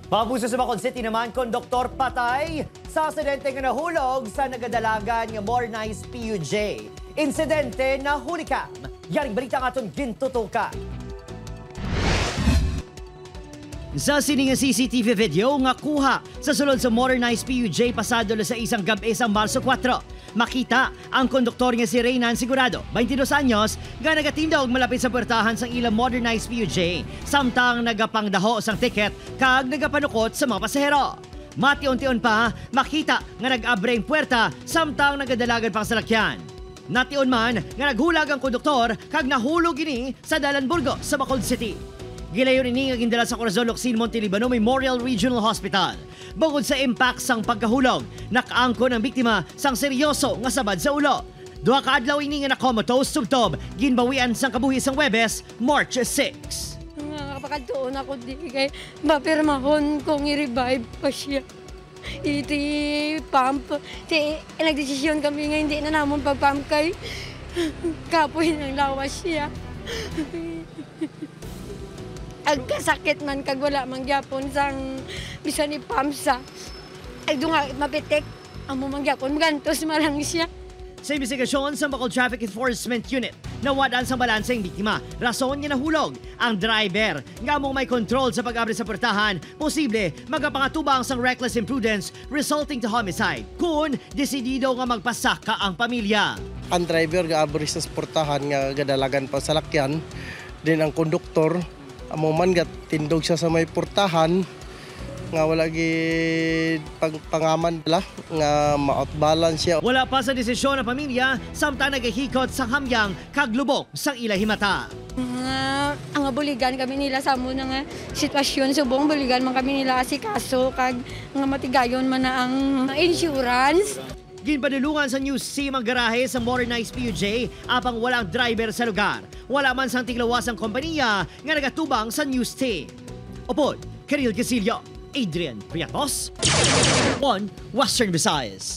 Mga sa Bacolod City naman, konduktor patay sa aksidente nga nahulog sa nagadalagan nga modernized PUJ. Insidente na hulikam. Yaring balita nga aton gintutukan. Sa sini nga CCTV video nga kuha sa sulod sa modernized PUJ pasado sa isang gabi sa Marso 4. Makita ang konduktor nga si Reynan Sigurado, 22 anyos, nga nagatindog malapit sa puwertahan sang ilang modernized PUJ samtang nagapangdaho sang ticket kag nagapanukot sa mga pasahero. Mation-tion pa, makita nga nag-abre ang puwerta samtang nagadalagan pang salakyan. Nation man nga naghulag ang konduktor kag nahulog ini sa Dalan Burgo sa Bacolod City. Gilayon ini nga gindala sa Corazon Locsin Montelibano Memorial Regional Hospital. Bukod sa impact sang pagkahulog, nakaangkon ang biktima sang seryoso nga sabad sa ulo. Duha ka adlaw ini nga na-comatose tubtob, ginbawian sang kabuhi sang Webes, March 6. Nga kapakadtuon ako di kay mapirmahon kung i-revive pa siya. Iti pump. Ti nagdesisyon kami nga hindi na namon pag-pump kay kapoy ng lawas siya. Agkasakit man kag wala man gyapon sang bisan ni pump sa. Ay dunga mapitik amo man gyapon magantos malang siya. Sa investigasyon sa Bacolod Traffic Enforcement Unit, nawadaan sa balanse ang biktima. Rason nga nahulog ang driver. Nga mong may control sa pag-abre sa puwertahan, posible magapangatubang sang reckless imprudence resulting to homicide kung desidido nga magpasaka ang pamilya. Ang driver gaabri sa portahan nga gadalagan pa sa lakyan, din ang konduktor amo man gatindog siya sa may portahan nga wala gid pangaman bala nga ma-outbalance siya. Wala pa sa desisyon ng pamilya samtang nagahikot sa hamyang kag lubok sang ila himata. Nga ang buligan kami nila sa amo na nga sitwasyon subong buligan man kami nila asikaso kag nga matigayon man na ang insurance. Ginpadulungan sa News Team ang garahe sa modernized PUJ apang walang driver sa lugar. Wala man sang tiglawas ang kompanya nga nagatubang sa News Team. Upod, Karil Casillo, Adrian Priatos, 1 Western Visayas.